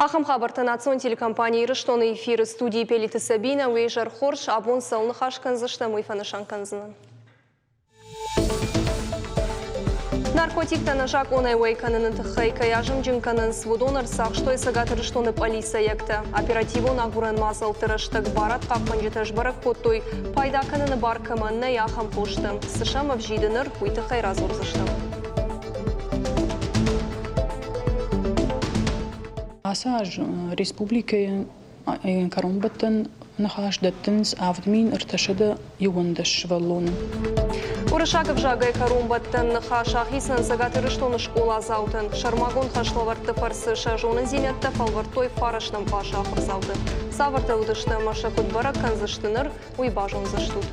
Ахӕм хабӕрттӕ национ телекомпани Ирыстоны эфиры студийы Пелиты Сабинӕ. Уе зӕр хорз, абон цӕуыл ныхас кӕндзыстӕм, уый фӕнысан кӕндзынӕн. Наркотиктӕ нӕзакъонӕй уӕй кӕныны тыххӕй кӕй азымджын кӕнынц, уыдон ӕрцахстой Цӕгат Ирыстоны пъӕлицӕйӕгтӕ. Оперативон агурӕн мадзӕлтты рӕстӕг барадхъахъхъӕнджытӕ сбӕрӕг кодтой, пайда кӕныны бар кӕмӕн нӕй, ахӕм хостӕ. Цы сӕм ӕвзиды ныр, уый тыххӕй радзурдзыстӕм. Ацы аз республикӕйы кӕронбӕттӕн ныхас дӕттынц 7311 сывӕллоны. Уырыссаг ӕвзагӕй кӕронбӕттӕн ныхас ахицӕн Цӕгат Ирыстоны скъоладзаутӕн. Сӕрмагонд хӕслӕвӕрдты фӕрцы сӕ зонындзинӕдтӕ фӕлвӕрдтой фарӕстӕм къласы ахуырдзауты. Цавӕртӕ уыдысты ӕмӕ сӕ куыд бӕрӕг кӕндзысты ныр, уый базондзыстут.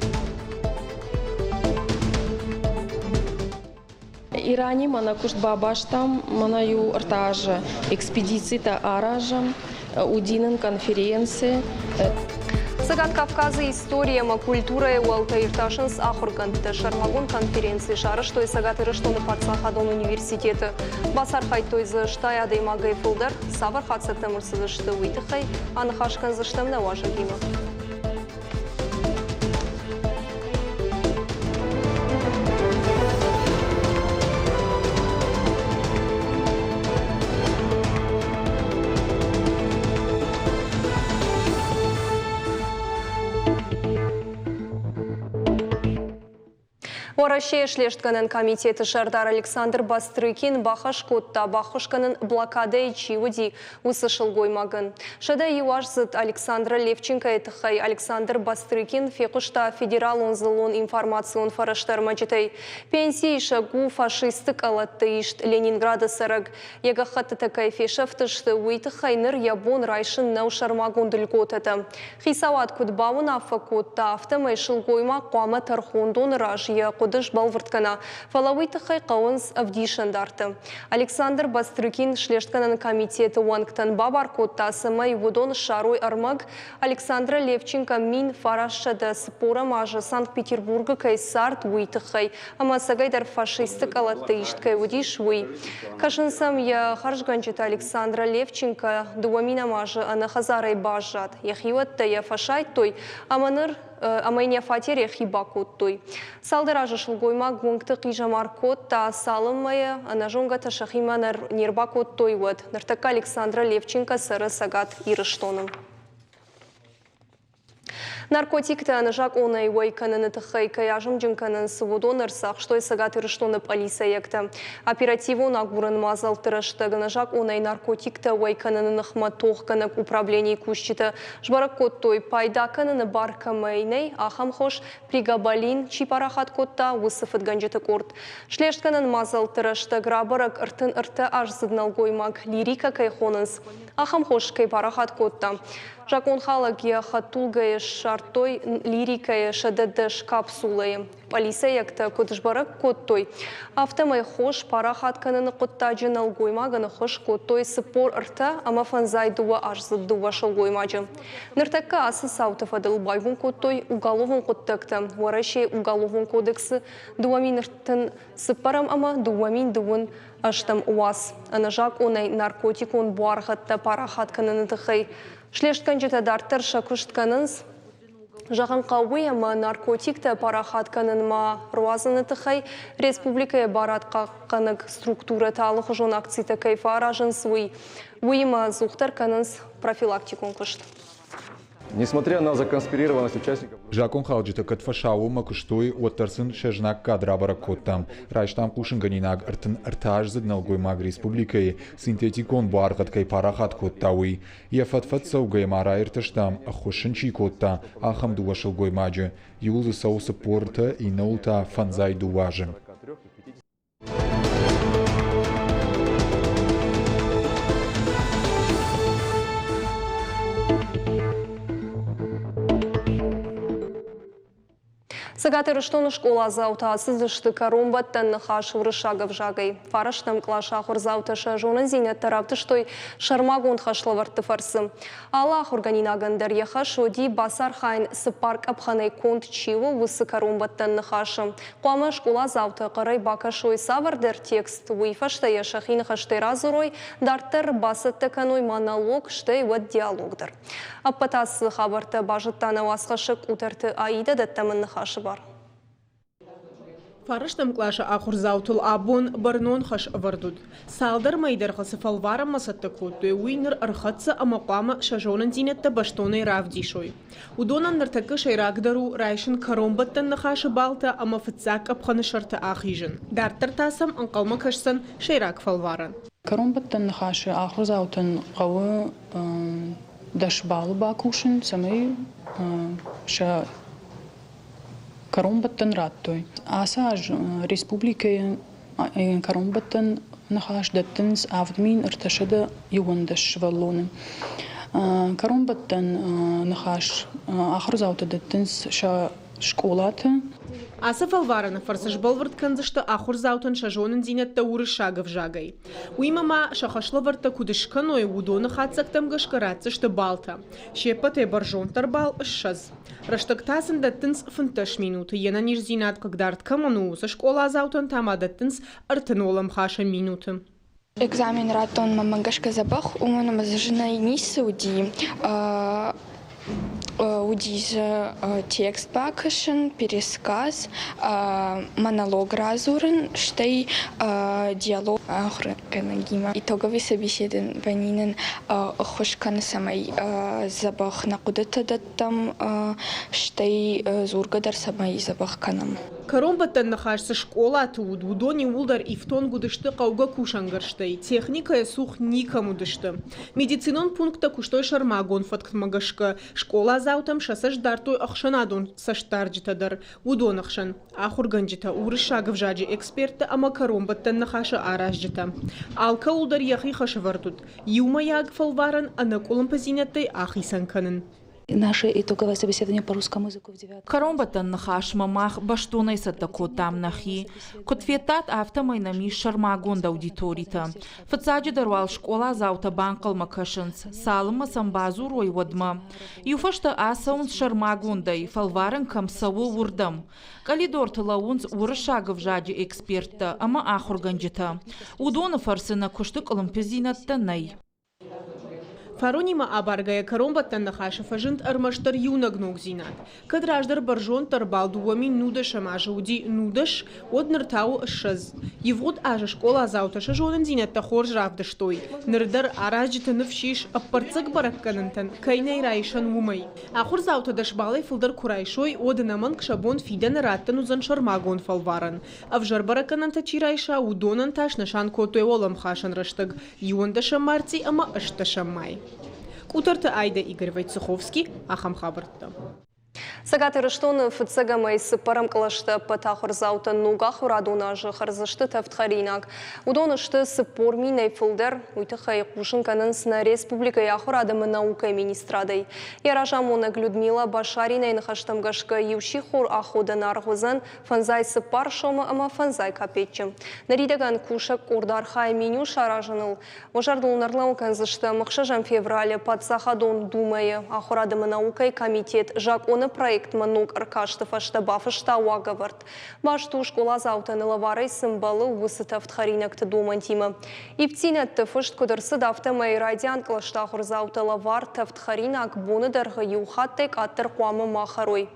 Иранимӕ нӕ куыст бабастам, мӕнӕ иу ӕртӕ азы экспедицитӕ аразӕм, уыди нын конференци. Цӕгат Кавказы истори ӕмӕ культурӕйы уӕлтӕ иртасынц ахуыргӕндтӕ. Сӕрмагонд конференци сарӕзтой Цӕгат Ирыстоны паддзахадон университеты. Бацархайдтой дзы 60 адӕймагӕй фылдӕр. Цавӕр хатдзӕгтӕм ӕрцыдысты, уый тыххӕй аныхас кӕндзыстӕм нӕ уазӕгимӕ. Уӕрӕсейы слестгӕнӕн комитеты сӕрдар Александр Бастрыкин бахӕс кодта баххуыс кӕнын блокадӕйы чи уыди, уыцы сылгоймагӕн. 101-аздзыд Александра Левченкойы тыххӕй Александр Бастрыкин фехъуыста федералон дзыллон информацион фӕрӕзты ӕрмӕджытӕй. Пенсиисӕг у фашистты къӕлӕтты ист Ленинграды цӕрӕг. Йӕ гӕххӕттытӕ кӕй фесӕфтысты, уый тыххӕй ныр йӕ бон райсын нӕу сӕрмагонд льготӕтӕ. Хицауад куыд бауынаффӕ кодта, афтӕмӕй сылгоймаг хъуамӕ тӕрхондоны раз йӕ хъуыды сбӕлвырд кӕна, фӕлӕ уый тыххӕй хъӕуынц ӕвдисӕндартӕ. Александр Бастрыкин слестгӕнӕн комитеты уӕнгтӕн бабар кодта, цӕмӕй уыдон ссарой ӕрмӕг, Александра Левченко 1940 азы Санкт-Петербургы кӕй цард, уый тыххӕй, ӕмӕ ӕцӕгӕйдӕр фашистты къӕлӕтты ист кӕй уыдис, уый. Кӕсын сӕм йӕ хӕрзгӕнджытӕ Александра Левченко 2000 азы ӕнӕ хӕдзарӕй баззад. Йӕхиуӕттӕ йӕ фӕсайдтой ӕмӕ ныр ӕмӕ йын йӕ фатер йӕхи бакодтой. Цалдӕр азы сылгоймаг уынгты хъизӕмар кодта, цалынмӕ йӕ ӕнӕзонгӕтӕ сӕхимӕ не рбакодтой, уӕд. Ныртӕккӕ Александра Левченко цӕры Цӕгат Ирыстоны. Наркотиктӕ ӕнӕзакъонӕй уӕй кӕныны тыххӕй кӕй азымджын кӕнынц, уыдон ӕрцахстой Цӕгат Ирыстоны пъӕлицӕйӕгтӕ. Оперативон агурӕн мадзӕлтты рӕстӕг ӕнӕзакъонӕй наркотиктӕ уӕй кӕныны ныхмӕ тохгӕнӕг управленийы кусджытӕ сбӕрӕг кодтой, пайда кӕныны бар кӕмӕй нӕй, ахӕм хос прегабалин чи парахат кодта, уыцы фыдгӕнджыты къорд. Слестгӕнӕн мадзӕлтты рӕстӕг рабӕрӕг 33 аздзыд нӕлгоймаг лирикӕ кӕй хонынц, ахӕм хос кӕй парахат кодта. Закъонхалӕг йӕ хӕдтулгӕйы ссардтой лирикӕйы 110 капсулӕйы. Пъӕлицӕйӕгтӕ куыд сбӕрӕг кодтой, афтӕмӕй хос парахат кӕныны хъуыддаджы нӕлгоймагӕн ӕххуыс кодтой 43 ӕмӕ 52 аздзыд дыууӕ сылгоймаджы. Ныртӕккӕ ацы цауты фӕдыл байгом кодтой уголовон хъуыддӕгтӕ Уӕрӕсейы Уголовон кодексы 2034 ӕмӕ 2028 уац ӕнӕзакъонӕй наркотикон буаргъӕдтӕ парахат кӕныны тыххӕй. Слестгӕнджытӕ дарддӕр сӕ куыст кӕнынц. Зӕгъын хъӕуы, ӕмӕ наркотиктӕ парахат кӕнынмӕ руадзыны тыххӕй республикӕйы барадхъахъхъӕнӕг структурӕтӕ алыхуызон акцитӕ кӕй фӕаразынц, уый. Уыимӕ ӕдзухдӕр кӕнынц профилактикон куыст. Несмотря на законспирированность участников... Закъонхалджытӕ кӕд фӕсаууонмӕ куыстой, уӕддӕр сын сӕ знаггад рабӕрӕг кодтам. Райстам хъусынгӕнинаг 33-аздзыд нӕлгоймаг республикӕйы синтетикон буаргъӕд кӕй парахат кодта, уый. Йӕ фӕд-фӕд цӕугӕйӕ ма раиртӕстам, ӕххуыс ын чи кодта, ахӕм дыууӕ сылгоймаджы. Иуыл дзы цӕуы 43, иннӕуыл та 52 азы. Цӕгат Ирыстоны скъоладзаутӕ ацыдысты кӕронбӕттӕн ныхас уырыссаг ӕвзагӕй. Фарӕстӕм къласы ахуырдзаутӕ сӕ зонындзинӕдтӕ равдыстой сӕрмагонд хӕслӕвӕрдты фӕрцы. Алы ахуыргӕнинагӕн дӕр йӕ хӕс уыди бацархайын цыппар къӕпхӕнӕй конд чи у, уыцы кӕронбӕттӕн ныхасы. Хъуамӕ скъоладзаутӕ хъӕрӕй бакӕсой цавӕрдӕр текст, уый фӕстӕ йӕ сӕхи ныхӕстӕй радзурой, дарддӕр бацӕттӕ кӕной монолог, стӕй уӕд диалог дӕр. Ӕппӕт ацы хабӕрттӕ базыдта нӕ уацхӕссӕг Къутӕрты Аидӕ, дӕттӕм ын ныхасы бар. Фарӕстӕм къласы ахуырдзаутыл абон бӕрнон хӕс ӕвӕрд уыд. Цалдӕр мӕйы дӕргъы цы фӕлварӕнмӕ цӕттӕ кодтой, уый ныр ӕрхӕццӕ ӕмӕ хъуамӕ сӕ зонындзинӕдтӕ бӕстонӕй равдисой. Уыдонӕн ныртӕккӕ сӕйрагдӕр у райсын кӕронбӕттӕн ныхасы баллтӕ ӕмӕ фыццаг къӕпхӕны сӕрты ахизын. Дарддӕр та сӕм ӕнхъӕлмӕ кӕсдзӕн сӕйраг фӕлварӕн. Кӕронбӕттӕн ныхасы ахуырдзаутӕн хъӕуы 10 баллы бакусын, цӕмӕй сӕ кӕронбӕттӕн радтой. Ацы аз республикӕйы кӕронбӕттӕн ныхас дӕттынц 7321 сывӕллоны. Кӕронбӕттӕн ныхас ахуырдзаутӕ дӕттынц сӕ скъолаты. Ацы фӕлварӕны фӕрцы сбӕлвырд кӕндзысты ахуырдзаутӕн сӕ зонындзинӕдтӕ уырыссаг ӕвзагӕй. Уыимӕ ма сӕ хӕслӕвӕрдтӕ куыд скӕной, уыдоны хатдзӕгтӕм гӕсгӕ ратдзысты баллтӕ. Се ппӕтӕй бӕрзонддӕр балл 20. Рӕстӕг та сын дӕттынц 15 минуты. Йе нӕниздзинад хъыгдард кӕмӕн у, уыцы скъоладзаутӕн та ма дӕттынц 30 уӕлӕмхасӕн минуты. Экзамен радтон мӕнмӕ гӕсгӕ дзӕбӕх, уымӕн ӕмӕ дзы зынӕй ницы уыди. Уыди дзы текст бакӕсын, пересказ, монолог радзурын, стӕй диалог ахуыргӕнӕгимӕ. Итоговый собеседовани нын ӕххуыс кӕны, цӕмӕй дзӕбӕх нӕ хъуыдытӕ дӕттӕм, стӕй дзургӕ дӕр цӕмӕй дзӕбӕх кӕнӕм. Кӕронбӕттӕн ныхас цы скъолаты уыд, уыдон иууылдӕр ифтонг уыдысты хъӕугӕ кусӕнгӕрзтӕй, техникӕйӕ цух никӕм уыдысты. Медицинон пункттӕ куыстой сӕрмагонд фӕткмӕ гӕсгӕ, скъоладзаутӕм сӕ цӕст дардтой ӕхсӕнадон цӕстдарджытӕ дӕр, уыдоны хсӕн ахуыргӕнджытӕ, уырыссаг ӕвзаджы эксперттӕ ӕмӕ кӕронбӕттӕн ныхасы аразджытӕ. Алкӕуыл дӕр йӕхи хӕсӕвӕрд уыд иумӕйаг фӕлварӕн ӕнӕкъуылымпыдзинӕдтӕй ахицӕн кӕнын. Наше итоговое собеседование по русскому языку в девятом. Кӕронбӕттӕн ныхасмӕ мах бӕстонӕй цӕттӕ кодтам нӕхи. Куыд федтат, афтӕмӕй нӕм ис сӕрмагонд аудиторитӕ. Фыццаджыдӕр уал скъоладзаутӕ банхъӕлмӕ кӕсынц, цалынмӕ сӕм бадзурой, уӕдмӕ. Иу фӕстӕ ацӕуынц сӕрмагондӕй, фӕлварӕн кӕм цӕуы, уырдӕм. Къӕлидорты лӕууынц уырыссаг ӕвзаджы эксперттӕ ӕмӕ ахуыргӕнджытӕ. Уыдоны фӕрцы нӕ куысты къуылымпыдзинӕдтӕ нӕй. Фаронимӕ абаргӕйӕ кӕронбӕттӕн ныхасы фӕзынд ӕрмӕстдӕр иунӕг ногдзинад. Кӕд раздӕр бӕрзонддӕр балл 2019 азы уыди 19, уӕд ныр та у 20. Ивгъуыд азы скъоладзаутӕ сӕ зонындзинӕдтӕ хорз равдыстой. Ныр дӕр аразджыты ныфс ис, ӕппӕрццӕг бӕрӕггӕнӕнтӕн кӕй нӕй райсӕн, уымӕй. Ахуырдзаутӕ 10 баллӕй фылдӕр куы райсой, уӕд ӕнӕмӕнг сӕ бон фидӕны раттын уыдзӕн сӕрмагонд фӕлварӕн. Ӕвзӕр бӕрӕггӕнӕнтӕ чи райса, уыдонӕн та снысан кодтой уӕлӕмхасӕн рӕстӕг иуӕндӕсӕм мартъи ӕмӕ ӕстдӕсӕм май. Къутӕрты Айдӕ, Игорь Войцеховский, ахӕм хабӕрттӕ. Цӕгат Ирыстоны фыццӕгӕмӕй цыппӕрӕм кълӕсты ӕппӕт ахуырдзаутӕн ног ахуырадон азы хӕрдзысты тӕвдхӕринаг. Уыдон сты 40 минӕй фылдӕр. Уый тыххӕй хъусын кӕнынц нӕ республикӕйы ахуырад ӕмӕ наукӕйы министрадӕй. Йӕ разамонӕг Людмила Башаринайы ныхӕстӕм гӕсгӕ, иу сихор аходӕн аргъ уыдзӕн 54 сомы ӕмӕ фӕндзай капеччы. Ныридӕгӕн кусӕг къорд архайы меню саразыныл. Уӕ зӕрдыл ын ӕрлӕууын кӕндзыстӕм 6 февралы Паддзахадон Думӕйы ахуырад ӕмӕ наукӕйы комитет закъоны проектмӕ ног ӕркасты фӕстӕ бафыста уагӕвӕрд. Баст у скъоладзаутӕн лӕварӕй цы мбӕлы, уыцы тӕвд хӕринӕгты домӕнтимӕ. Ивддзинӕдты фыст куыд ӕрцыд, афтӕмӕй райдиан кълӕсты ахуырдзаутӕ лӕвар тӕвд хӕринаг боны дӕргъы иу хаттӕй къаддӕр хъуамӕ ма хӕрой.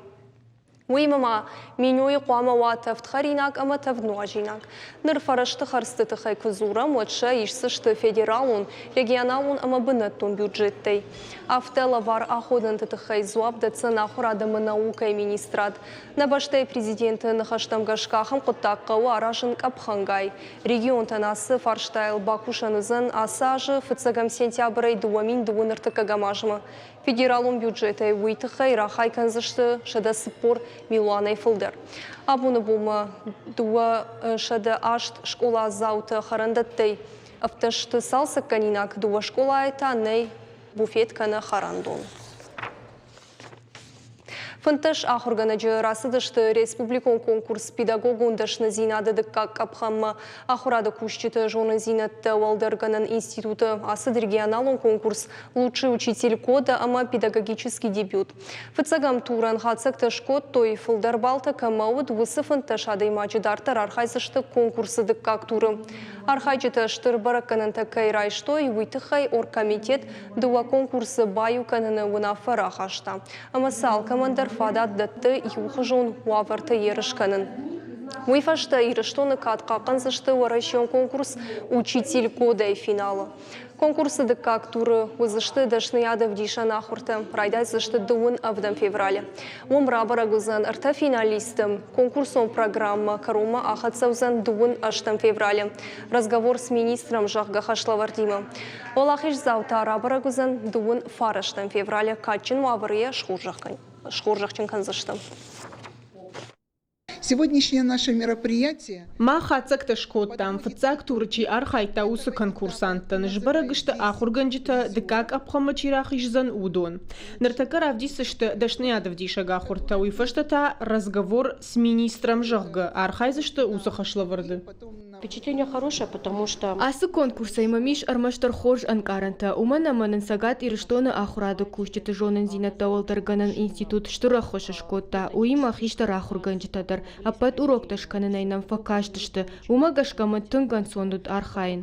Уыимӕ ма менюйы хъуамӕ уа тӕвдхӕринаг ӕмӕ тӕвднуазинаг. Ныр фӕрӕзты хӕрдзты тыххӕй куы дзурӕм, уӕд сӕ исдзысты федералон, регионалон ӕмӕ бынӕттон бюджеттӕй. Афтӕ лӕвар аходӕнты тыххӕй дзуапп дӕтдзӕн ахуырад ӕмӕ наукӕйы министрад. Нӕ бӕстӕйы президенты ныхӕстӕм гӕсгӕ ахӕм хъуыддаг хъӕуы аразын къӕпхӕнгай. Регионтӕн ацы фарстайыл бакусӕн уыдзӕн ацы азы фыццӕгӕм сентябрӕй 2023 азмӕ. Федералон бюджетӕй уый тыххӕй рахай кӕндзысты 140 милуанӕй фылдӕр. Абоны бонмӕ 208 скъоладзаутӕ хӕрӕндӕттӕй ӕфтӕсты цалцӕггӕнинаг, дыууӕ скъолайы та нӕй буфет кӕнӕ хӕрӕндон. 15 ахуыргӕнӕджы рацыдысты республикон конкурс «Педагогон дӕсныдзинады» дыккаг къӕпхӕнмӕ. Ахуырады кусджыты зонындзинӕдтӕ уӕлдӕргӕнӕн институты ацыд регионалон конкурс «Лучший учитель года» ӕмӕ «Педагогический дебют». Фыццӕгӕм турӕн хатдзӕгтӕ скодтой, фылдӕр баллтӕ кӕмӕ уыд, уыцы 15 адӕймаджы дарддӕр архайдзысты конкурсы дыккаг туры. Архайджытӕ стыр бӕрӕггӕнӕнтӕ кӕй райстой, уый тыххӕй оргкомитет дыууӕ конкурсы баиу кӕныны уынаффӕ рахаста. Ӕмӕ сӕ алкӕмӕн дӕр фадат дӕтты иухуызон уавӕрты ерыс кӕнын. Уый фӕстӕ Ирыстоны кад хъахъхъӕндзысты уӕрӕсеон конкурс «Учитель года»-йы финалы. Конкурсы дыккаг туры уыдзысты дӕсныйад ӕвдисӕн ахуыртӕ. Райдайдзысты дыууын ӕвдӕм февралы. Уым рабӕрӕг уыдзӕн ӕртӕ финалисты. Конкурсон программӕ кӕронмӕ ахӕццӕ уыдзӕн дыууын ӕстӕм февралы. Разговор с министром, зӕгъгӕ, хӕслӕвӕрдимӕ. Уӕлахиздзау та рабӕрӕг уыдзӕн дыууын фарӕстӕм февралы кадджын уавӕры йӕ схорзӕхджын кӕндзысты. Сегодняшнее наше мероприятие. Мах хатдзӕгтӕ скодтам, фыццаг туры чи архайдта, уыцы конкурсанттӕн. Сбӕрӕг сты ахуыргӕнджытӕ, дыккаг къӕпхӕнмӕ чи рахиздзӕн, уыдон. Ныртӕккӕ равдисдзысты дӕсныйадӕвдисӕг ахуыртӕ, уый фӕстӕ та разговор с министром, зӕгъгӕ, архайдзысты уыцы хӕслӕвӕрды. Впечатление хорошее, потому что Ацы конкурсӕй мӕм ис ӕрмӕстдӕр хорз ӕнкъарӕнтӕ, уымӕн ӕмӕ нын Цӕгат Ирыстоны ахуырады кусджыты зонындзинӕдтӕ уӕлдӕргӕнӕн институт стыр ӕххуыс скодта, уыимӕ хистӕр ахуыргӕнджытӕ дӕр ӕппӕт уроктӕ скӕнынӕй нӕм фӕкастысты, уымӕ гӕсгӕ мын тынг ӕнцон уыд архайын.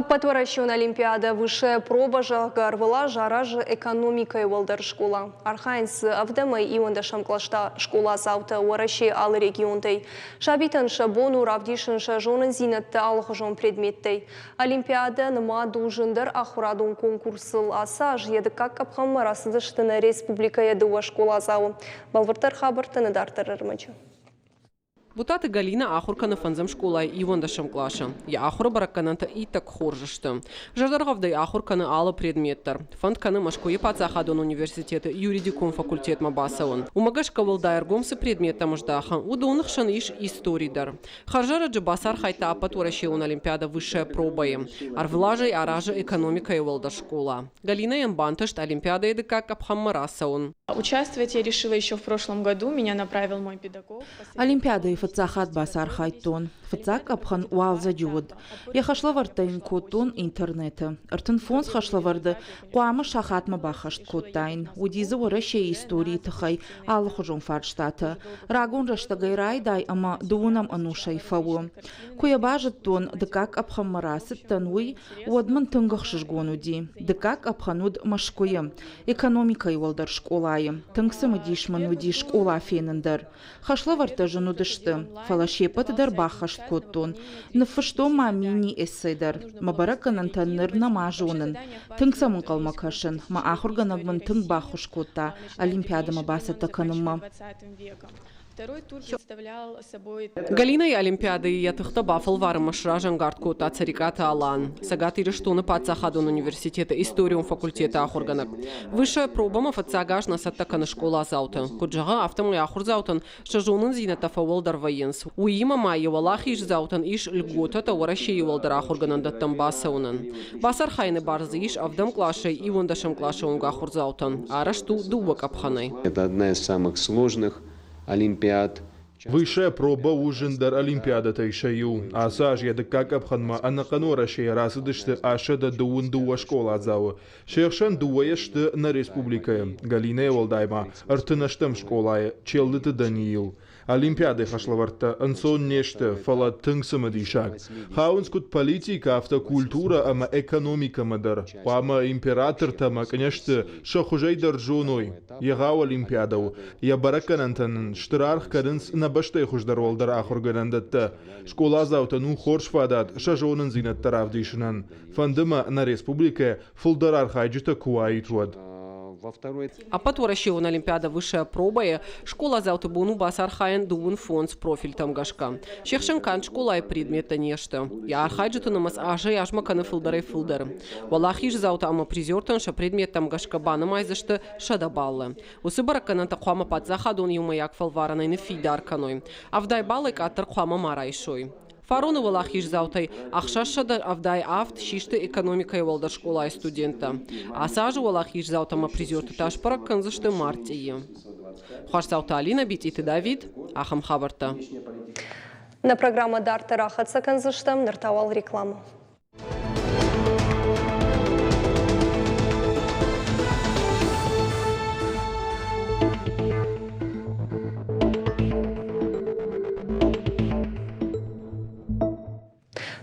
Ӕппӕтуӕрӕсеон олимпиадӕ «Высшая проба», зӕгъгӕ, ӕрвылаз аразы экономикӕйы уӕлдӕр скъола. Архайынц дзы ӕвдӕмӕй иуӕндӕсӕм кълӕстӕ скъоладзаутӕ Уӕрӕсейы алы регионтӕй. Сабитӕн сӕ бон у равдисын сӕ зонындзинӕдтӕ алыхуызон предметтӕй. Олимпиадӕ нымад у зындӕр ахуырадон конкурсыл. Ацы аз йӕ дыккаг къӕпхӕнмӕ рацыдысты нӕ республикӕйы дыууӕ скъоладзауы. Бӕлвырддӕр хабӕрттӕ нӕ дарддӕр ӕрмӕджы. Бутаты Галинӕ ахуыр кӕны фӕндзӕм скъолайы иуӕндӕсӕм къласы. Йӕ ахуыры бӕрӕггӕнӕнтӕ иттӕг хорз сты. Зӕрдӕргъӕвдӕй ахуыр кӕны алы предмет дӕр. Фӕнд кӕны Мӕскуыйы паддзахадон университеты юридикон факультетмӕ бацӕуын. Уымӕ гӕсгӕ уӕлдай ӕргом цы предметтӕм здахы, уыдоны хсӕн ис истори дӕр. Хӕрзӕрӕджы бацархайдта Ӕппӕтуӕрӕсеон олимпиадӕ «Высшая проба-йы». Ӕрвылазӕй аразы экономикӕйы уӕлдӕр скъола. Галинӕйӕн бантыст олимпиадӕйы дыккаг къӕпхӕнмӕ рацӕуын. Участвовать я решила еще в прошлом году, меня направил мой педагог. Олимпиадӕйы фыццаг хатт бацархайдтон. Фыццаг къӕпхӕн уалдзӕджы уыд. Йӕ хӕслӕвӕрдтӕ йын кодтон интернеты. 35 хӕслӕвӕрды хъуамӕ сахатмӕ баххӕст кодтаин. Уыди дзы Уӕрӕсейы историйы тыххӕй алыхуызон фарстатӕ. Рагон рӕстӕгӕй райдай ӕмӕ дыууынӕм ӕнусӕй фӕуы. Куы йӕ базыдтон, дыккаг къӕпхӕнмӕ рацыдтӕн, уый, уӕд мын тынг ӕхсызгон уыди. Дыккаг къӕпхӕн уыд Мӕскуыйы, экономикӕйы уӕлдӕр скъолайы. Тынг цымыдис мын уыди скъола фенын дӕр. Хӕслӕвӕрдтӕ зын уыдысты, фӕлӕ се ппӕты дӕр баххӕст кодтон. Ныффыстон ма мини-эссе дӕр. Мӕ бӕрӕггӕнӕнтӕ ныр нӕма зонын. Тынг сӕм ӕнхъӕлмӕ кӕсын. Мӕ ахуыргӕнӕг мын тынг баххуыс кодта олимпиадӕмӕ бацӕттӕ кӕнынмӕ. Галинӕйы Олимпиадӕйы йӕ тыхтӕ бафӕлварынмӕ сразӕнгард кодта Цӕрикъаты Алан, Цӕгат Ирыстоны паддзахадон университеты историон факультеты ахуыргӕнӕг. Высшая пробамӕ фыццаг аз нӕ цӕттӕ кӕны скъоладзауты. Куыд зӕгъы, афтӕмӕй ахуырдзаутӕн сӕ зонындзинӕдтӕ фӕуӕлдӕр вӕййынц. Уыимӕ ма йӕ уӕлахиздзаутӕн ис льготӕтӕ Уӕрӕсейы уӕлдӕр ахуыргӕнӕндӕттӕм бацӕуынӕн. Бацархайыны бар дзы ис ӕвдӕм къласӕй иуӕндӕсӕм къласы онг ахуырдзаутӕн. Арӕзт у дыууӕ къӕпхӕнӕй. Это одна из самых сложных олимпиад. Высшая проба у зындӕр олимпиадӕтӕй сӕ иу. Ацы аз йӕ дыккаг къӕпхӕнмӕ ӕнӕхъӕн Уӕрӕсейӕ рацыдысты 122 скъоладзауы. Се хсӕн дыууӕйӕ сты нӕ республикӕйы. Галинӕйы уӕлдай ма 38 скъолайы Челдыты Даниил. Олимпиадӕйы хӕслӕвӕрдтӕ ӕнцон не сты, фӕлӕ тынг цымыдисаг. Хауынц куыд политикӕ, афтӕ культурӕ ӕмӕ экономикӕмӕ дӕр. Хъуамӕ императортӕ ӕмӕ кънйӕзты сӕ хуызӕй дӕр зоной. Егъау олимпиадӕ у. Йӕ бӕрӕггӕнӕнтӕн ын стыр аргъ кӕнынц нӕ бӕстӕйы хуыздӕр уӕлдӕр ахуыргӕнӕндӕттӕ. Скъоладзаутӕн у хорз фадат сӕ зонындзинӕдтӕ равдисынӕн. Фӕнды мӕ нӕ республикӕйы фылдӕр архайджытӕ куы уаид, уӕд. Ӕппӕтуӕрӕсеон олимпиадӕ «Высшая проба»-йы скъоладзауты бон у бацархайын дыууын фондз профильтӕм гӕсгӕ. Се хсӕн канд скъолайы предметтӕ не сты. Йӕ архайджыты нымӕц азӕй-азмӕ кӕны фылдӕрӕй-фылдӕр. Уӕлахиздзаутӕ ӕмӕ призертӕн сӕ предметтӕм гӕсгӕ банымайдзысты 100 баллы. Уыцы бӕрӕггӕнӕнтӕ хъуамӕ паддзахадон иумӕйаг фӕлварӕнӕй ныффидар кӕной. Ӕвдай баллӕй къаддӕр хъуамӕ ма райсой. Фароны уӕлахиздзаутӕй 677 систы экономикӕйы уӕлдӕр скъолайы студенттӕ. Ацы азы уӕлахиздзаутӕ ӕмӕ призерты та сбӕрӕг кӕндзысты мартъийы. Хуасдзауты Алинӕ, Битъиты Давид, ахӕм хабӕрттӕ. Нӕ программӕ дарддӕр ахӕццӕ кӕндзыстӕм, ныр та уал рекламӕ.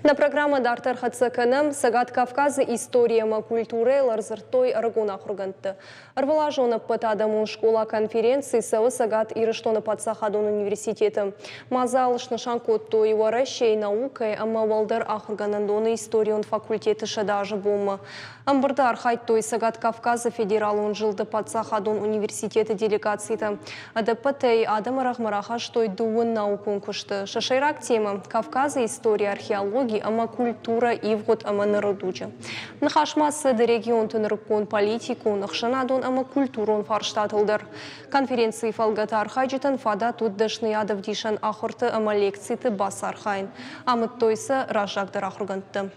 Нӕ программӕ дарддӕр хӕццӕ кӕнӕм. Цӕгат Кавказы истори ӕмӕ культурӕйыл ӕрдзырдтой ӕрыгон ахуыргӕндтӕ. Ӕрвылазон ӕппӕтадӕмон скъола-конференци цӕуы Цӕгат Ирыстоны паддзахадон университеты. Мадзал снысан кодтой Уӕрӕсейы наукӕйы ӕмӕ уӕлдӕр ахуыргӕнӕндоны историон факультеты 100 азы бонмӕ. Ӕмбырды архайдтой Цӕгат Кавказы федералон зылды паддзахадон университеты делегацитӕ. Ӕдӕппӕтӕй адӕмы рӕгъмӕ рахастой дыууын наукон куысты. Сӕ сӕйраг темӕ – Кавказы истори, археологи ӕмӕ культурӕ ивгъуыд ӕмӕ ныры дуджы. Ныхас ма цыд регионты нырыккон политикон, ӕхсӕнадон ӕмӕ культурон фарстатыл дӕр. Конференцийы фӕлгӕты архайджытӕн фадат уыд дӕсныйадӕвдисӕн ахуырты ӕмӕ лекциты бацархайын. Амыдтой сӕ раззагдӕр ахуыргӕндтӕ.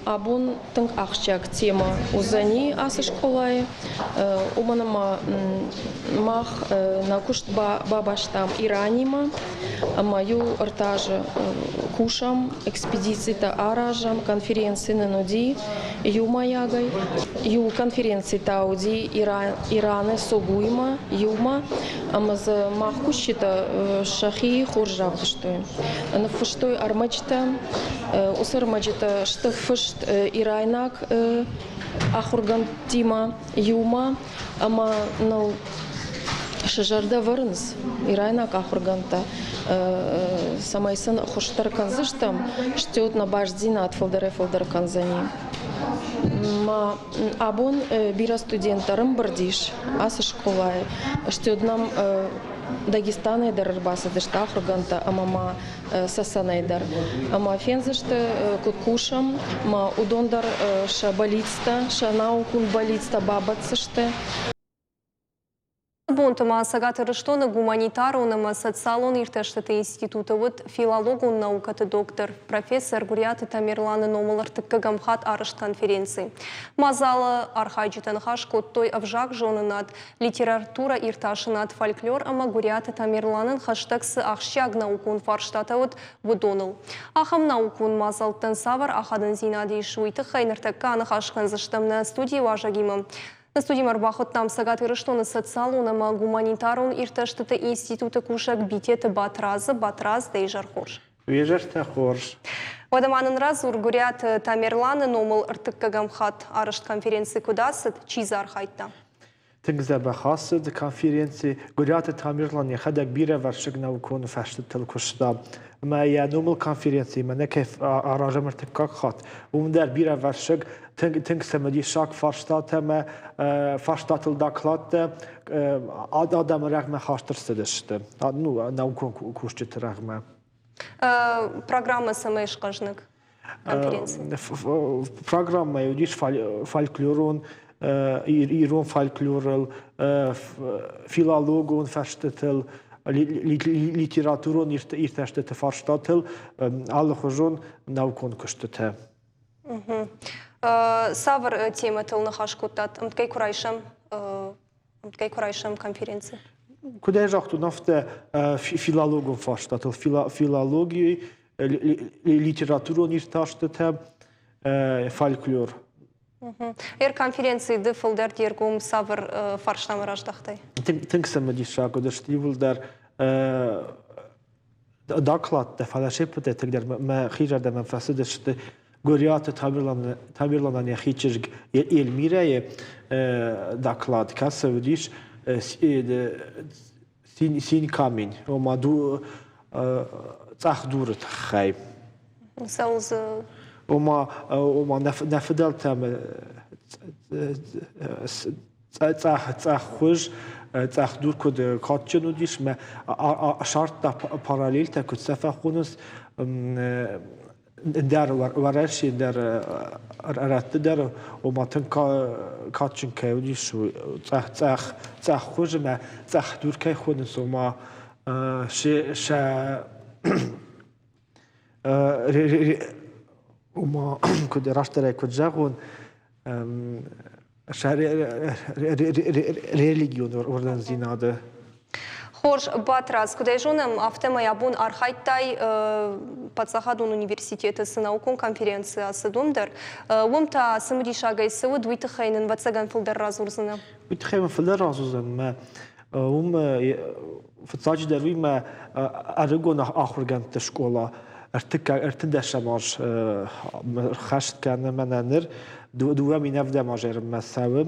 Абон тынг ахсджиаг темӕ уыдзӕни ацы скъолайы, уымӕн ӕмӕ мах нӕ куыст бабастам Иранимӕ ӕмӕ иу ӕртӕ азы кусӕм, экспедицитӕ аразӕм, конференци нын уыди иумӕйагӕй. Иу конференци та уыди Ираны Согуимӕ иумӕ ӕмӕ дзы мах кусджытӕ сӕхи хорз равдыстой. Ныффыстой ӕрмӕджытӕ, Уыцы ӕрмӕджытӕ сты фыст ирайнаг ахуыргӕндтимӕ иумӕ ӕмӕ ныл сӕ зӕрдӕ вӕрынц ирайнаг ахуыргӕндтӕ, цӕмӕй сын хуыздӕр кӕндзыстӕм, стӕй нӕ бастдзинад фылдӕрӕй-фылдӕр кӕндзӕни. Ма абон бирӕ студенттӕ ӕрӕмбырд ис ацы скъолайы, стӕй нӕм Дагестанӕй дӕр ӕрбацыдысты ахуыргӕндтӕ ӕмӕ ма Цӕцӕнӕй дӕр. Ӕмӕ фендзысты, куыд кусӕм, ӕмӕ уыдон дӕр сӕ бӕллицтӕ, сӕ наукон бӕллицтӕ бабӕтдзысты. Бонты ма Цӕгат Ирыстоны гуманитарон ӕмӕ социалон иртӕстыты институты уыд филологон наукӕты доктор, профессор Гуыриаты Тамерланы номыл ӕртыккӕгӕм хатт арӕзт конференци. Мадзалы архайджытӕ ныхас кодтой ӕвзагзонынад, Литературӕ иртасынад, фольклор ӕмӕ Гуыриаты Тамерланӕн хӕстӕг цы ахсджиаг наукон фарстатӕ уыд, уыдоныл. Ахӕм наукон мадзӕлттӕн цавӕр ахадындзинад ис, уый тыххӕй ныртӕккӕ аныхас кӕндзыстӕм нӕ студийы уазӕгимӕ. Нӕ студимӕ ӕрбахуыдтам Цӕгат Ирыстоны социалон ӕмӕ гуманитарон иртӕстыты институты кусӕг Битеты Батрадзы. Батрадз, дӕ изӕр хорз. Уе зӕртӕ хорз. Уӕдӕ ма нын радзур, Гуыриаты Тамерланы номыл ӕртыккӕгӕм хатт арӕзт конференци куыд ацыд, чи дзы архайдта? Тынг дзӕбӕх ацыд конференци. Гуыриаты Тамерлан йӕхӕдӕг бирӕвӕрсыг наукон фӕстытыл куыста. Ӕмӕ йӕ номыл конференцимӕ нӕ кӕй аразӕм ӕртыккаг хатт, уым дӕр бирӕвӕрсыг тынг, тынг цымыдисаг фарстатӕ ӕмӕ фарстатыл докладтӕ адӕмы рӕгъмӕ хаст ӕрцыдысты, ну, наукон кусджыты рӕгъмӕ. Программӕ цӕмӕй схъӕзныг конференци? Программӕ уыдис фольклорон, ирон фольклорыл, филологон фӕрстытыл, литературон иртӕстыты фарстатыл алыхуызон наукон куыстытӕ. Цавӕр темӕтыл ныхас кодтат, ӕмткӕй куы райсӕм, ӕмткӕй куы райсӕм конференци? Куыд ӕй загътон, афтӕ филологон фарстатыл, филологийы, литературон иртӕстытӕ, фольклор. Эр конференцийы ды фылдӕр де ргом цавӕр фарстамӕ раздӕхтай? Тынг цымыдисаг уыдысты иууылдӕр докладтӕ, фӕлӕ се ппӕтӕй тынгдӕр мӕхи зӕрдӕмӕ фӕцыдысты Гуыриаты Тамерланӕн йӕхи чызг Эльмирӕйы доклад, кӕцы уыдис синь камень, ома цъӕх дуры тыххӕй. Цӕуыл дзы? Ома, ома нӕ фыдӕлтӕм цъӕх цъӕххуыз цъӕх дур куыд кадджын уыдис мӕ сардта параллельтӕ куыд сӕ фӕхонынц ӕндӕр Уӕрӕсе дӕр рӕтты дӕр ома тынг кадджын кӕй уыдис цъӕх цъӕх цъӕххуыз ӕмӕ цъӕх дур кӕй хонынц ома сӕ Ома, куыд растдӕрӕй куыд зӕгъон, религион уырнындзинады. Хорз, Батрадз, куыд ӕй зонӕм, афтӕмӕй абон архайдтай паддзахадон университеты цы наукон конференци ацыд, уым дӕр. Уым та цымыдисагӕй цы уыд, уый тыххӕй нын ӕвӕццӕгӕн фылдӕр радзурдзынӕ. Уый тыххӕй мын фылдӕр радзурдзӕн мӕ уым фыццаджыдӕр уый мӕ ӕрыгон ахуыргӕндты скъола ӕртыккаг ӕртындӕсӕм аз хӕст кӕны мӕнӕ ныр 2007 азы ӕрмӕ цӕуы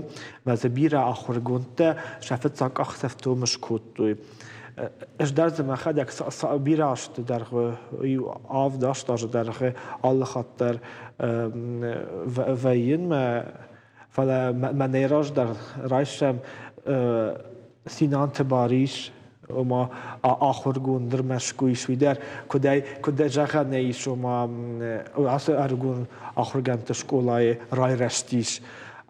мӕ дзы бирӕ ахуыргондтӕ сӕ фыццаг къахдзӕфтыл скодтой. Ӕз дӕр дзы мӕхӕдӕг бирӕ азты дӕргъы, иу авд-аст азы дӕргъы алы хатт дӕр вӕййын мӕ Фӕлӕ мӕнӕй раздӕр райсӕм Синанты Барис, ома ахуыргонд ныр Мӕскуы ис, уый дӕр куыдӕй куыд зӕгъӕн ис, ома ацы ӕрыгон ахуыргӕндты скъолайы райрӕзтис.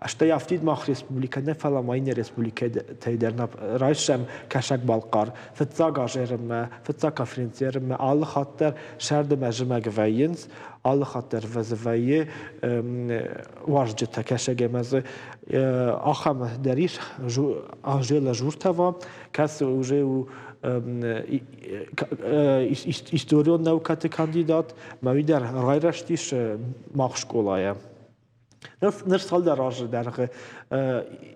Стӕй афтид мах республикӕ нӕ, фӕлӕ ма иннӕ республикӕтӕй дӕр райсӕм Кӕсӕг-Балхъар. Фыццаг аз ӕрыммӕ, фыццаг конференци ӕрыммӕ алы хатт дӕр сӕрды мӕ зымӕг вӕййынц, алы хатт дӕр вӕййы уазджытӕ кӕсӕг ӕмӕ дзы ахӕм дӕр ис Анжела Журтова, кӕцы уже у историон наукӕты кандидат, мӕ уый дӕр райрӕзтис мах скъолайӕ. Ныр цалдӕр азы дӕргъы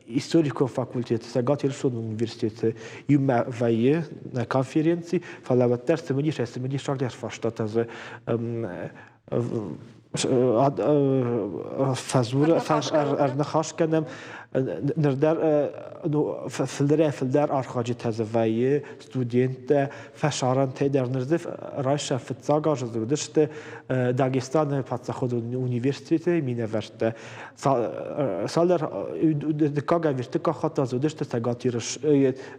историкон факультеты Цӕгат Ирыстоны университеты иумӕ вӕййы нӕ конференци, фӕлӕ уӕддӕр цымыдисӕй цымыдисагдӕр фарстатӕ дзы фӕдзуры, ӕрныхас кӕнӕм. Ныр дӕр фылдӕрӕй-фылдӕр архайджытӕ дзы вӕййы, студенттӕ, фӕсарӕнтӕй дӕр. Ныр дзы райсӕм фыццаг азы дзы уыдысты Дагестаны паддзахадон университеты минӕвӕрттӕ. Цалдӕр дыккаг ӕви ӕртыккаг хатт дзы уыдысты Цӕгат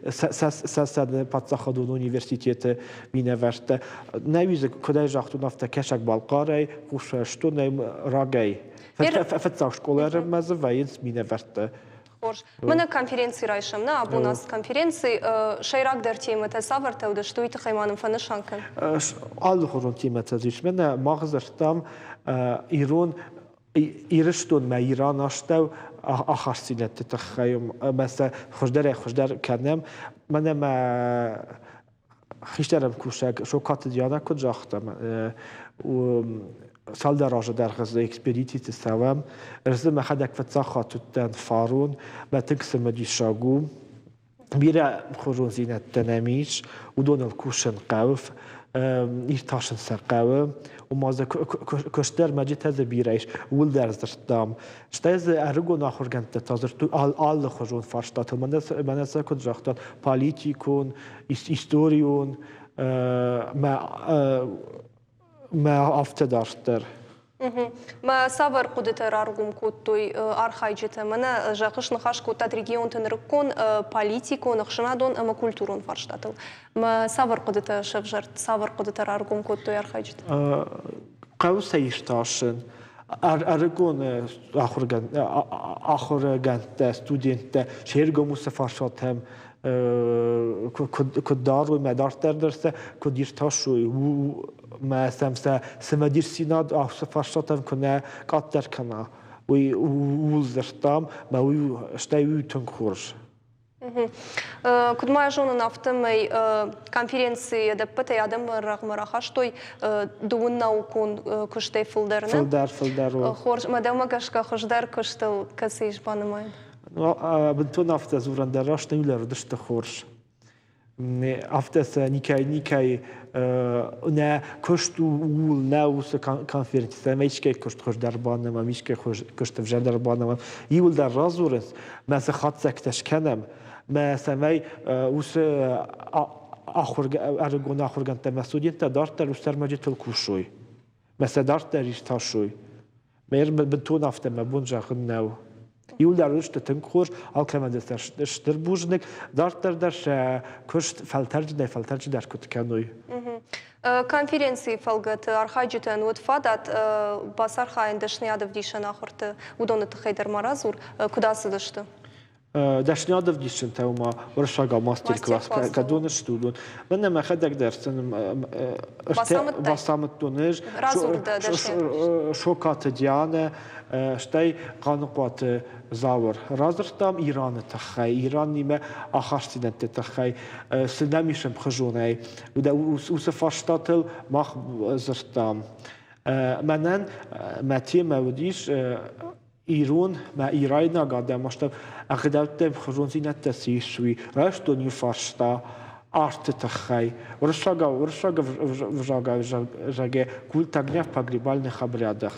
Цӕцӕны паддзахадон университеты минӕвӕрттӕ. Нӕ дзы, куыдӕй загътон, афтӕ Кӕсӕг-Балхъарӕй, Хуссарстонӕй рагӕй. Фыццаг скъолайы дзы вӕййынц минӕвӕрттӕ. Хорз. Мӕнӕ конференци райсӕм, нӕ абон ацы конференци сӕйрагдӕр темӕтӕ цавӕртӕ уыдысты, уый тыххӕй ма нын фӕнысан кӕн. Алыхуызон темӕтӕ дзы ис. Мӕнӕ мах дзырдтам ирон Ирыстонмӕ Иран астӕу ахастдзинӕдты тыххӕй ӕмӕ сӕ хуыздӕрӕй-хуыздӕр кӕнӕм. Мӕнӕ мӕ хистӕр ӕмкусӕг Сокаты Диана куыд загъта, цалдӕр азы дӕргъы дзы экспедициты цӕуӕм. Ӕз дзы мӕхӕдӕг фыццаг хатт уыдтӕн фарон, мӕ тынг цымыдисаг у. Бирӕ хорздзинӕдтӕ нӕм ис, уыдоныл кусын хъӕуы, иртасын сӕ хъӕуы. Ома дзы куысты ӕрмӕджытӕ дзы бирӕ ис, ууыл дӕр дзырдтам. Стӕй дзы ӕрыгон ахуыргӕндтӕ та дзырдтой алыхуызон фарстатыл. Мӕнӕ сӕ куыд загътон, политикон, историон, мӕ афтӕ дарддӕр. Мӕ цавӕр хъуыдытӕ раргом кодтой архайджытӕ? Мӕнӕ зӕгъыс, ныхас кодтат регионты нырыккон политикон, ӕхсӕнадон ӕмӕ культурон фарстатыл. Мӕ цавӕр хъуыдытӕ сӕвзӕрд, цавӕр хъуыдытӕ раргом кодтой архайджытӕ? Хъӕуы сӕ иртасын. Ӕрыгон ахуыргӕндтӕ, студенттӕ се ргом уыцы фарстатӕм куыд дарой, мӕ дарддӕр дӕр сӕ куыд иртасой, мӕ сӕм сӕ цымыдисдзинад ацы фарстатӕм куы нӕ къаддӕр кӕна, уый ууыл дзырдтам, мӕ уый стӕй уый тынг хорз. Куыд ма зонын, афтӕмӕй конференцийы ӕдӕппӕтӕй адӕмы рӕгъмӕ рахастой дыууын наукон куыстӕй фылдӕр, нӕ? Фылдӕр, фылдӕр. Хорз, мӕ дӕумӕ гӕсгӕ хуыздӕр куыстыл кӕцы ис банымайын? Бынтон афтӕ дзурӕн дӕр раст нӕ уыдысты хорз. Афтӕ сӕ никӕй никӕй нӕ куыст у ууыл нӕ уыцы конференцитӕ ӕмӕ искӕй куыст хуыздӕр банымӕм, искӕй куыст ӕвзӕрдӕр банымӕм. Иуылдӕр радзурынц, мӕ цы хатдзӕгтӕ скӕнӕм, мӕ цӕмӕй уыцы ӕрыгон ахуыргӕндтӕ мӕ студенттӕ дарддӕр уыцы ӕрмӕджытыл кусой, мӕ сӕ дарддӕр иртасой. Мӕ бынтон афтӕ мӕ бон зӕгъын нӕу. Иуылдӕр уыдысты тынг хорз, алкӕмӕн дӕр стыр бузныг. Дарддӕр дӕр сӕ куыст фӕлтӕрджынӕй фӕлтӕрджындӕр куыд кӕной. Конференцийы фӕлгӕты архайджытӕн уыд фадат бацархайын дӕсныйад ӕвдисӕн ахуырты. Уыдоны тыххӕй дӕр ма радзур, куыд ацыдысты? Дӕсныйад ӕвдисджынтӕ ома уырыссагау мастер-класс кӕдон сты, уыдон. Мӕнӕ мӕхӕдӕг дӕр сын бацамыдтон ӕз. Шокаты Дианӕ, стӕй Хъаныхъуаты Зауыр. Радзырдтам Ираны тыххӕй, Иранимӕ ахастдзинӕдты тыххӕй, цы нӕм ис ӕмхуызонӕй. Уыцы фарстатыл мах дзырдтам. Мӕнӕн мӕ темӕ уыдис ирон мӕ ирайнаг адӕм астӕу ӕгъдӕуттӕ ӕмхуызондзинӕдтӕ цы ис, уый. Райстон иу фарста арты тыххӕй. Уырыссагау уырыссаг ӕвзагау зӕгъгӕ, культ огня в погребальных обрядах.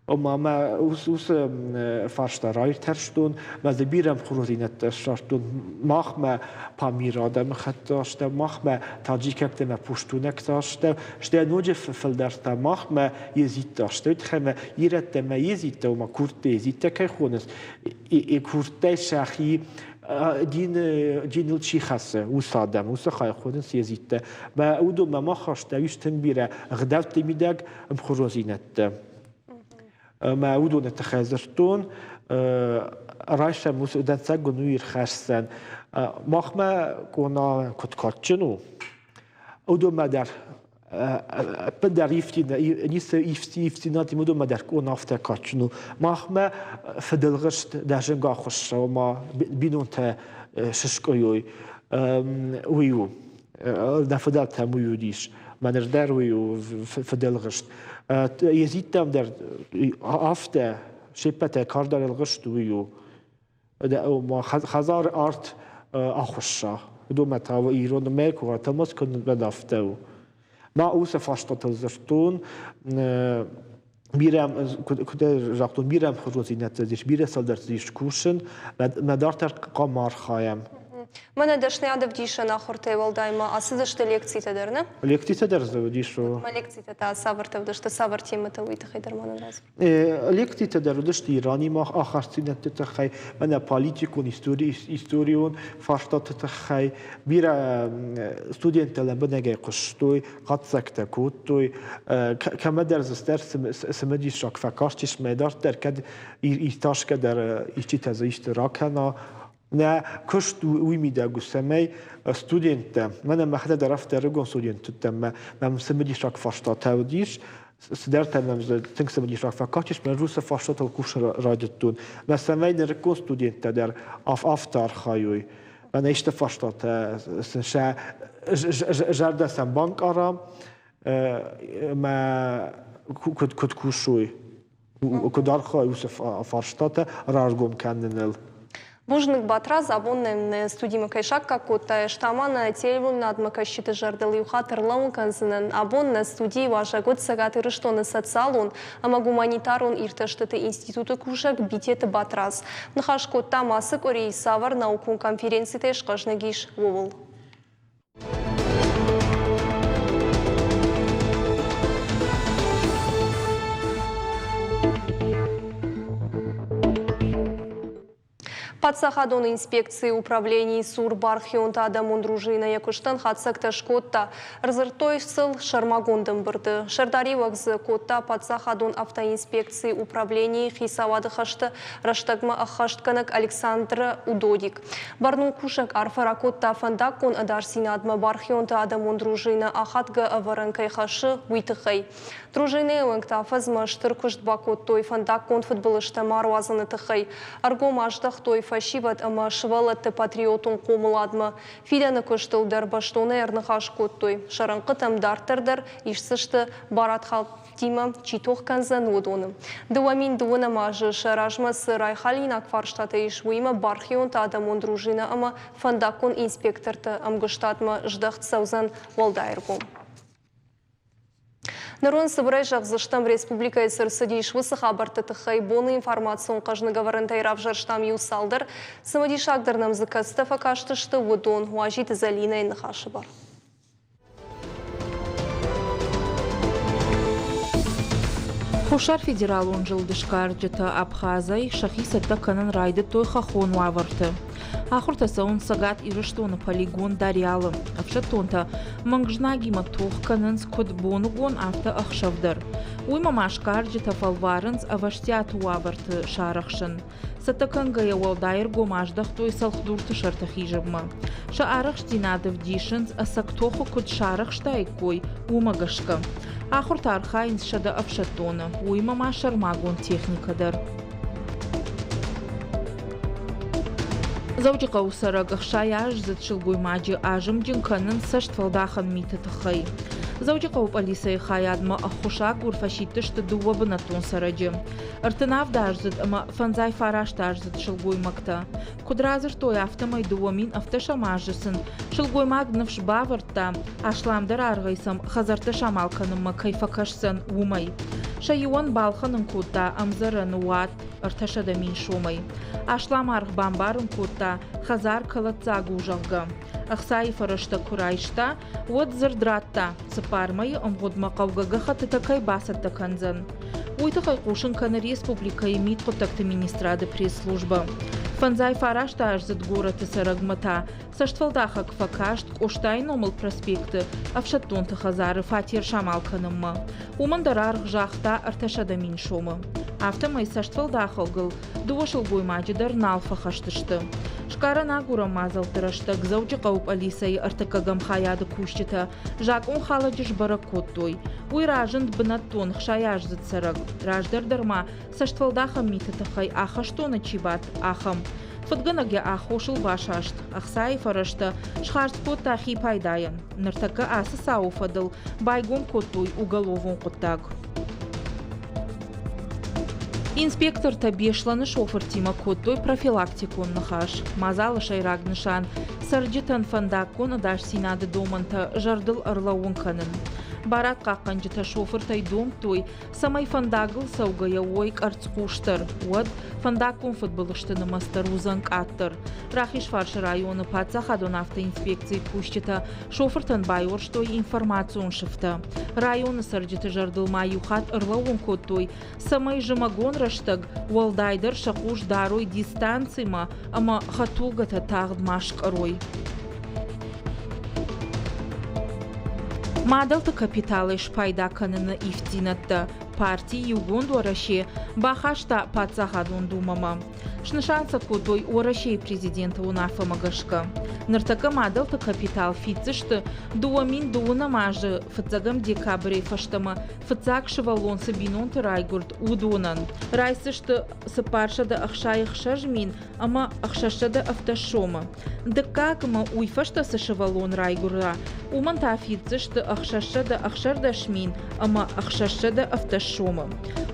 Ома мӕ уыцы фарста раиртӕстон, мӕ дзы бирӕ ӕмхуызондзинӕдтӕ ссардтон. Махмӕ Памир адӕмыхӕтты астӕу, махмӕ таджикӕгтӕ мӕ пуштунӕгты астӕу, стӕй ноджы фылдӕр та махмӕ езидты астӕу, тыххӕй мӕ ирӕттӕ мӕ езидтӕ, ома курдтӕ езидтӕ кӕй хонынц, курдтӕй сӕхи диныл чи хӕцы, уыцы адӕм, уыцы хай хонынц езидтӕ. Мӕ уыдонмӕ мах астӕу ис тынг бирӕ ӕгъдӕутты мидӕг ӕмхуызондзинӕдтӕ. Мӕ уыдоны тыххӕй дзырдтон, райсӕм уыцы дӕнцӕг уын уый ӕрхӕсдзӕн. Махмӕ къона куыд кадджын у, уыдонмӕ дӕр ӕппындӕр ницы ивддзинад уыдонмӕ дӕр къона афтӕ кадджын у. Махмӕ фыдӕлгъыст дӕ зынг ахуысса, ома бинонтӕ сыскъуыйой, уый у. Нӕ фыдӕлтӕм уый уыдис. Мӕнӕ дӕр уый у фыдӕлгъыст. Езидтӕм дӕр афтӕ, се ппӕтӕй карздӕр ӕлгъыст уый у. Хӕдзары арт ахуысса. Уыдонмӕ та ирон мӕ куы ратӕлмац кӕнын афтӕ у. Мӕ уыцы фарстатыл дзырдтон, бирӕ, куыд загътон, бирӕ ӕмхуызондзинӕдтӕ ис, бирӕ цӕлдӕрты ис кусын, мӕ дарддӕр хъуамӕ архайӕм. Мӕнӕ дӕсныйад ӕвдисӕн ахуыртӕй уӕлдай ма ацыдысты лекцитӕ дӕр, нӕ? Лекцитӕ дӕр дзы уыдис. Ма лекцитӕ та цавӕртӕ уыдысты, цавӕр темӕтӕ, уый тыххӕй дӕр ма нын радзур. Лекцитӕ дӕр уыдысты Иранимӕ ахастдзинӕдты тыххӕй, мӕнӕ политикон, историон фарстаты тыххӕй. Бирӕ студенттӕ лӕмбынӕгӕй хъуыстой, хатдзӕгтӕ кодтой. Кӕмӕдӕр дзы дӕр цымыдисаг фӕкастис, мӕ дарддӕр кӕд иртасгӕ дӕр исчитӕ дзы исты ракӕна. Нӕ куыст уый мидӕг у, цӕмӕй студенттӕ, мӕнӕ мӕхӕдӕг дӕр афтӕ ӕрыгон студент уыдтӕн, мӕм цымыдисаг фарстатӕ уыдис, цыдӕртӕ мӕм дзы тынг цымыдисаг фӕкастис, мӕ уыцы фарстатыл кусын райдыдтон. Мӕ цӕмӕй нырыккон студенттӕ дӕр афтӕ архайой, мӕнӕ исты фарстатӕ сын сӕ зӕрдӕ сӕм банкъара, мӕ куыд кусой, куыд архайы уыцы фарстатӕ раргом кӕныныл. Бузныг, Батрадз, абон нӕм нӕ студимӕ кӕй саккаг кодтай, ӕз та ма нӕ телеуынынадмӕ кӕсджыты зӕрдыл иу хатт ӕрлӕууын кӕндзынӕн. Абон нӕ студийы уазӕг уыд Цӕгат Ирыстоны социалон ӕмӕ гуманитарон иртӕстыты институты кусӕг Битеты Батрадз. Ныхас кодтам, ацы къуыри цавӕр наукон конференцитӕй схъӕзныг ис, ууыл. Паддзахадон инспекцийы управленийы цур бархионты адӕмон дружинӕ йӕ куыстӕн хатдзӕгтӕ скодта. Ӕрдзырдтой сыл сӕрмагонд ӕмбырды. Сӕрдариуӕг дзы кодта паддзахадон автоинспекцийы управленийы хицауады хӕсты рӕстӕгмӕ ӕххӕстгӕнӕг Александр Удодик. Бӕрнон кусӕг арфӕ ракодта фӕндаггон ӕдасдзинадмӕ бархионты адӕмон дружинӕ ахадгӕ ӕвӕрӕн кӕй хӕссы, уый тыххӕй. Дружинӕйы уӕнгтӕ афӕдзмӕ стыр куыст бакодтой фӕндаггон фыдбылызтӕ ма руадзыны тыххӕй. Ӕргом аздӕхтой фӕсивӕд ӕмӕ сывӕллӕтты патриотон хъомыладмӕ. Фидӕны куыстыл дӕр бӕстонӕй ӕрныхас кодтой. Сӕ рӕнхъытӕм дарддӕр дӕр исдзысты барадхӕлдтимӕ чи тох кӕндзӕн, уыдоны. 2012 азы сӕ размӕ цы райхалинаг фарстатӕ ис, уыимӕ бархионты адӕмон дружинӕ ӕмӕ фӕндаггон инспекторты ӕмгуыстадмӕ здӕхт цӕудзӕн уӕлдай ӕргом. Нырон цыбырӕй зӕгъдзыстӕм, республикӕйы цы рцыдис, уыцы хабӕртты тыххӕй боны информацион хъӕзныг ӕвӕрӕнтӕй равзӕрстам иу цалдӕр. Цымыдисагдӕр нӕм дзы кӕцытӕ фӕкастысты, уыдон. Уазиты Зӕлинӕйы ныхасы бар. Хуссар федералон зылды сгарджытӕ Абхазӕй сӕхи цӕттӕ кӕнын райдыдтой хӕххон уавӕрты. Ахуыртӕ цӕуынц Цӕгат Ирыстоны полигон Дарьялы. Ӕфсӕддонтӕ мӕнг знагимӕ тох кӕнынц куыд боныгон, афтӕ ӕхсӕв дӕр. Уыимӕ ма сгарджытӕ фӕлварынц ӕвӕстиаты уавӕрты сарӕхсын. Цӕттӕ кӕнгӕйӕ уӕлдай ӕргом аздӕхтой цӕлхдурты сӕрты хизынмӕ. Сӕ арӕхстдзинад ӕвдисынц, ӕцӕг тохы куыд сарӕхстаиккой, уымӕ гӕсгӕ. Ахуырты архайынц 100 ӕфсӕддоны, уыимӕ ма сӕрмагонд техникӕ дӕр. Дзӕуджыхъӕуы цӕрӕг 60-аздзыд сылгоймаджы азымджын кӕнынц цӕстфӕлдахӕн миты тыххӕй. Дзӕуджыхъӕуы пъӕлицӕйы хайадмӕ ӕххуысагур фӕсидтысты дыууӕ бынӕттон цӕрӕджы. 37-аздзыд ӕмӕ 59-аздзыд сылгоймӕгтӕ. Куыд радзырдтой, афтӕмӕй 2017 азы сын сылгоймаг ныфс бавӕрдта, асламдӕр аргъӕй сӕм хӕдзӕрттӕ самал кӕнынмӕ кӕй фӕкӕсдзӕн, уымӕй. Сӕ иуӕн балхӕнын кодта ӕмдзӕрӕны уат 300 мин сомӕй. Аслам аргъ бамбарын кодта, хӕдзар кӕлӕддзаг у, зӕгъгӕ. Ӕхцайы фӕрӕзтӕ куы райста, уӕд дзырд радта, цыппар мӕйы ӕмгъуыдмӕ хъӕугӕ гӕххӕттытӕ кӕй бацӕттӕ кӕндзӕн. Уый тыххӕй хъусын кӕны республикӕйы мидхъуыддӕгты министрады пресс-службӕ. Фӕндзай фарастаздзыд горӕты цӕрӕгмӕ та цӕстфӕлдахӕг фӕкаст Къостайы номыл проспекты ӕфсӕддонты хӕдзары фатер самал кӕнынмӕ. Уымӕн дӕр аргъ загъта 300 мин сомы. Афтӕмӕй цӕстфӕлдахӕгыл дыууӕ сылгоймаджы дӕр нал фӕхӕст сты. Сгарӕн агурӕн мадзӕлтты рӕстӕг Дзӕуджыхъӕуы пъӕлицӕйы ӕртыккӕгӕм хайады кусджытӕ закъонхалӕджы сбӕрӕг кодтой. Уый разынд бынӕттон 60-аздзыд цӕрӕг. Раздӕр дӕр ма цӕстфӕлдахӕн миты тыххӕй ахӕстоны чи бадт, ахӕм. Фыдгӕнӕг йӕ аххосыл басаст, ӕхцайы фӕрӕзтӕ схардз кодта хи пайдайӕн. Ныртӕккӕ ацы цауы фӕдыл байгом кодтой уголовон хъуыддаг. Инспектортӕ Беслӕны шофыртимӕ кодтой профилактикон ныхас. Мадзалы сӕйраг нысан – цӕрджытӕн фӕндаггон ӕдасдзинады домӕнтӕ зӕрдыл ӕрлӕууын кӕнын. Барадхъахъхъӕнджытӕ шофыртӕй домдтой, цӕмӕй фӕндагыл цӕугӕйӕ уой къӕрцхъусдӕр, уӕд фӕндаггон фыдбылызты нымӕц дӕр уыдзӕн къаддӕр. Рахизфарсы районы паддзахадон автоинспекцийы кусджытӕ шофыртӕн байуӕрстой информацион сыфтӕ. Районы цӕрджыты зӕрдыл ма иу хатт ӕрлӕууын кодтой, цӕмӕй зымӕгон рӕстӕг уӕлдайдӕр сӕ хъус дарой дистанцимӕ ӕмӕ хӕдтулгӕтӕ тагъд ма скъӕрой. Мадӕлты капиталӕй спайда кӕныны ивддзинӕдтӕ парти Иугонд Уӕрӕсе бахаста Паддзахадон Думӕмӕ. Снысан сӕ кодтой Уӕрӕсейы президенты уынаффӕмӕ гӕсгӕ. Ныртӕккӕ мадӕлты капитал фиддзысты 2012 азы фыццӕгӕм декабрӕй фӕстӕмӕ фыццаг сывӕллон цы бинонты райгуырд, уыдонӕн. Райсдзысты 466 мин ӕмӕ 670 сомы. Дыккаг ӕмӕ уый фӕстӕ цы сывӕллон райгуыра, уымӕн та фиддзысты 616 мин ӕмӕ 670 сомы.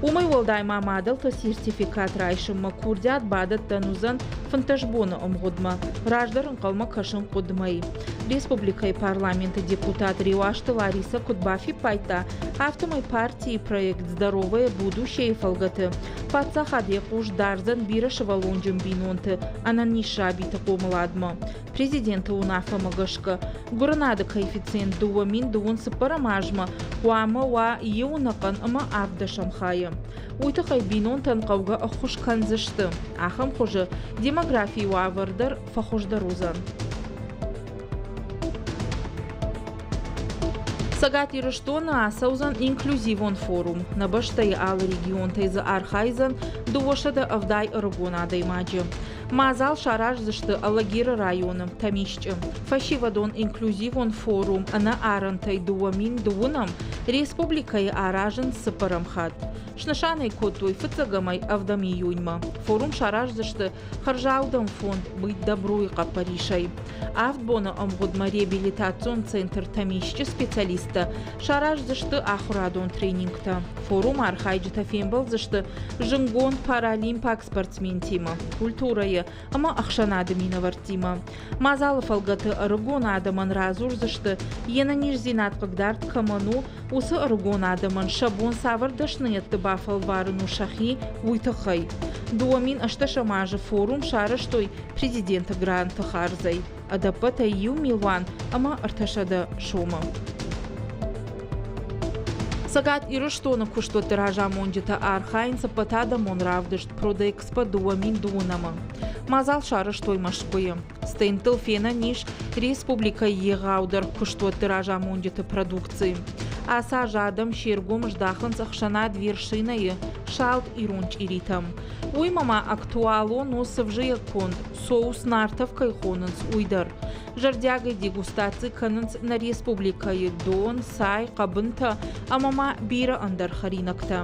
Уымӕй уӕлдай ма мадӕлты сертификат райсынмӕ курдиат бадӕттӕн уыдзӕн 15 боны ӕмгъуыдмӕ, раздӕр ӕнхъӕлмӕ кӕсын хъуыд мӕй. Республикӕйы парламенты депутат Реуазты Ларисӕ куыд бафиппайдта, афтӕмӕй партийы проект «Здоровое будущее»-йы фӕлгӕты паддзахад йӕ хъус дардзӕн бирӕсывӕллонджын бинонты ӕнӕниз сабиты хъомыладмӕ. Президенты уынаффӕмӕ гӕсгӕ, гуырынады коэффициент 2024 азмӕ хъуамӕ уа иу ӕнӕхъӕн ӕмӕ ӕвддӕсӕм хайы. Уый тыххӕй бинонтӕн хъӕугӕ ӕххуыс кӕндзысты. Ахӕм хуызы демографийы уавӕр дӕр фӕхуыздӕр уыдзӕн. Цӕгат Ирыстоны ацӕудзӕн инклюзивон форум. Нӕ бӕстӕйы алы регионтӕй дзы архайдзӕн 270 ӕрыгон адӕймаджы. Мадзал сараздзысты Алагиры районы Тӕмисчъы. Фӕсивӕдон инклюзивон форум ӕнӕ арӕнтӕй 2002 республикӕйы аразынц цыппӕрӕм хатт. Снысан ӕй кодтой фыццӕгӕмӕй ӕвдӕм июньмӕ. Форум сараздзысты хӕрзаудӕн фонд «Быть добру»-йы хъӕппӕрисӕй. Авд боны ӕмгъуыдмӕ реабилитацион центр Тӕмисчъы специалисттӕ сараздзысты ахуырадон тренингтӕ. Форумы архайджытӕ фембӕлдзысты зынгонд паралимпаг спортсментимӕ, культурӕйы ӕмӕ ӕхсӕнады минӕвӕрттимӕ. Мадзалы фӕлгӕты ӕрыгон адӕмӕн радзурдзысты, йе нӕниздзинад хъыгдард кӕмӕн у, уыцы ӕрыгон адӕмӕн сӕ бон цавӕр дӕсныйӕдты бафӕлварын у сӕхи, уый тыххӕй. 2008 азы форум сарӕзтой президенты гранты хардзӕй, ӕдӕппӕтӕй иу милуан ӕмӕ 300 сомы. Цӕгат Ирыстоны куыстуӕтты разамонджытӕ архайынц ӕппӕтадӕмон равдыст «Продэкспо 2002-ы». Мадзал сарӕзтой Мӕскуыйы. Стендтыл фенӕн ис республикӕйы егъаудӕр куыстуӕтты разамонджыты продукци. Ацы аз адӕм се ргом здахынц ӕхсӕнад Вершина-йы салд ирон чъиритӕм. Уыимӕ ма актуалон у цывзыйӕ конд соус Нартов кӕй хонынц, уый дӕр. Зӕрдиагӕй дегустаци кӕнынц нӕ республикӕйы дон, цай, хъӕбынтӕ ӕмӕ ма бирӕ ӕндӕр хӕринӕгтӕ.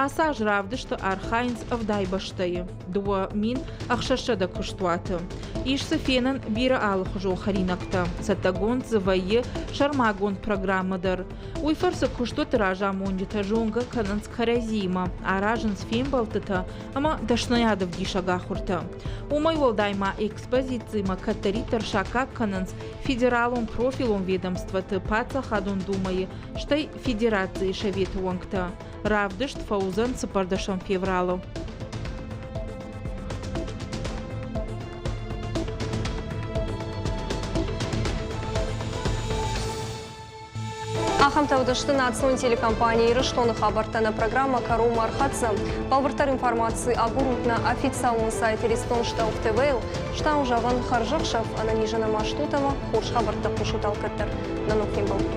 Ацы аз равдысты архайынц 70 бӕстӕйы 2600 куыстуаты. Ис дзы фенӕн бирӕ алыхуызон хӕринӕгтӕ. Цӕттӕгонд дзы вӕййы сӕрмагонд программӕ дӕр. Уый фӕрцы куыстуӕтты разамонджытӕ зонгӕ кӕнынц кӕрӕдзиимӕ, аразынц фембӕлдтытӕ ӕмӕ дӕсныйадӕвдисӕг ахуыртӕ. Уымӕй уӕлдай ма экспозицимӕ кӕддӕриддӕр саккаг кӕнынц федералон профилон ведомствоты, Паддзахадон Думӕйы, стӕй Федерацийы Советы уӕнгтӕ. Равдыст фӕуыдзӕн 14 февралы. Ахӕмтӕ уыдысты национ телекомпани Ирыстоны хабӕрттӕ нӕ программӕ кӕронмӕ ӕрхӕццӕ. Бӕлвырддӕр информаци агурут нӕ официалон сайт Иристон Штауф ТВ-йыл. Стау зӕгъӕн хӕрзӕхсӕв, ӕнӕнизӕн ӕмӕ стут ӕмӕ хорз хабӕрттӕ хъусут алкӕддӕр. Нӕ ног фембӕлд.